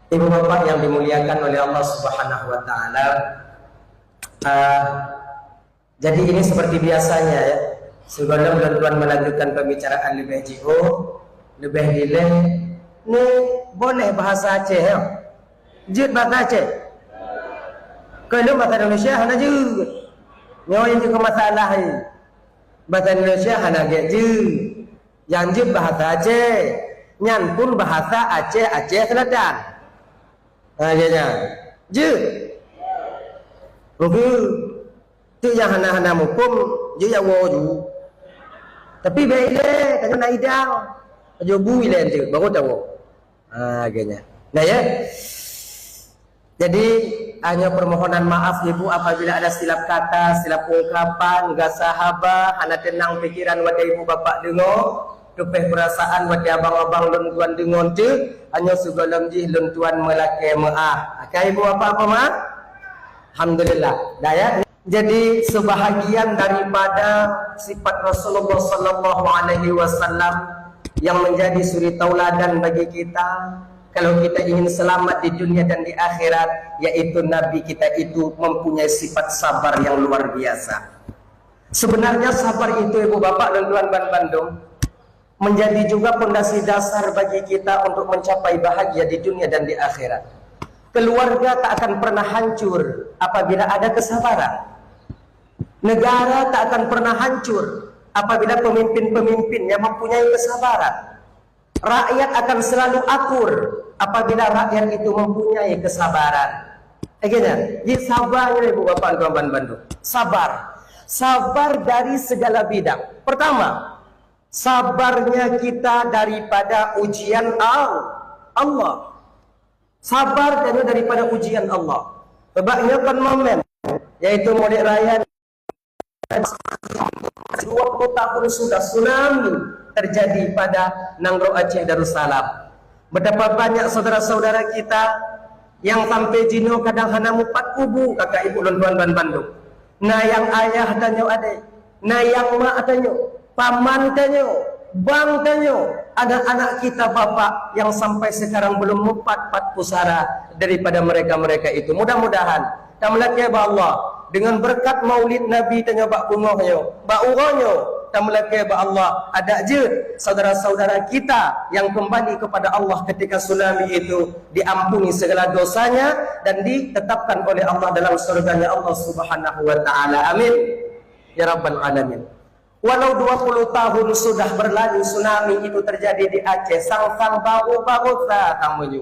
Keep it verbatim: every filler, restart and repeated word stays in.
Ibu bapak yang dimuliakan oleh Allah Subhanahu wa Ta'ala, ah, jadi ini seperti biasanya, ya. Sebelum tuan-tuan melanjutkan pembicaraan lebih jauh, lebih dileh, ni boleh bahasa Aceh, ya? Jeuet bahasa Aceh? Kalau bahasa Indonesia hana jeuet. Nyoe yang juga masalah ni. Bahasa Indonesia hana gét jeuet. Yang jeuet bahasa Aceh. Nyan pun bahasa Aceh, Aceh Selatan. Ha, ya, ya. Jeuet. Mungkin tu yang hana-hana muphom, jeuet ya wo ju. Tapi baik le, tanya nak idang. Ajo bu ile tu, baru tahu. Ha, ganya. Nah, ya. Jadi, hanya permohonan maaf Ibu apabila ada silap kata, silap ungkapan, gasa haba, hana tenang pikiran watée Ibu Bapak deungoe, tupeh perasaan watée abang-abang lôn tuan deungoe tu, hanya sigohlom jih lôn tuan meulakée meuah. Akai Ibu Bapak apa maaf? Alhamdulillah. Dah, ya. Jadi, sebahagian daripada sifat Rasulullah sallallahu alaihi wasallam yang menjadi suri tauladan bagi kita, kalau kita ingin selamat di dunia dan di akhirat, yaitu Nabi kita itu mempunyai sifat sabar yang luar biasa. Sebenarnya sabar itu, Ibu Bapak dan Tuan Ban Bandung, menjadi juga pondasi dasar bagi kita untuk mencapai bahagia di dunia dan di akhirat. Keluarga tak akan pernah hancur apabila ada kesabaran. Negara tak akan pernah hancur apabila pemimpin-pemimpinnya mempunyai kesabaran. Rakyat akan selalu akur apabila rakyat itu mempunyai kesabaran. Akhirnya, jadi sabar ni, Ibu Bapak, Tuan Ban Bandung. Sabar. Sabar dari segala bidang. Pertama, sabarnya kita daripada ujian Al-, Allah. Sabar tanyoe daripada ujian Allah. Sebab nyoe kan momen, yaitu Maulid Raya, dua puluh tahun sudah tsunami terjadi pada Nanggroe Aceh Darussalam. Betapa banyak saudara-saudara kita yang sampai jinoe kadang hana mupat kubu, kakak ibu lôn tuan ban bandum. Na nyang ayah tanyoe adek, na nyang mak tanyoe, paman tanyoe, bang tanyoe, anak-anak kita bapak yang sampai sekarang belum mupat pat pusara daripada mereka-mereka itu. Mudah-mudahan tameulakée bak Allah, dengan berkat maulid Nabi tanyoe bak beungoh nyoe, bak uroe nyoe, tameulakée bak Allah, adak jeuet saudara-saudara kita yang kembali kepada Allah ketika tsunami itu diampuni segala dosanya dan ditetapkan oleh Allah dalam surganya Allah Subhanahu wa Ta'ala. Amin, ya Rabbal Alamin. Walau dua puluh tahun sudah berlalu tsunami itu terjadi di Aceh, sang-sang baru-baru sa tamuju.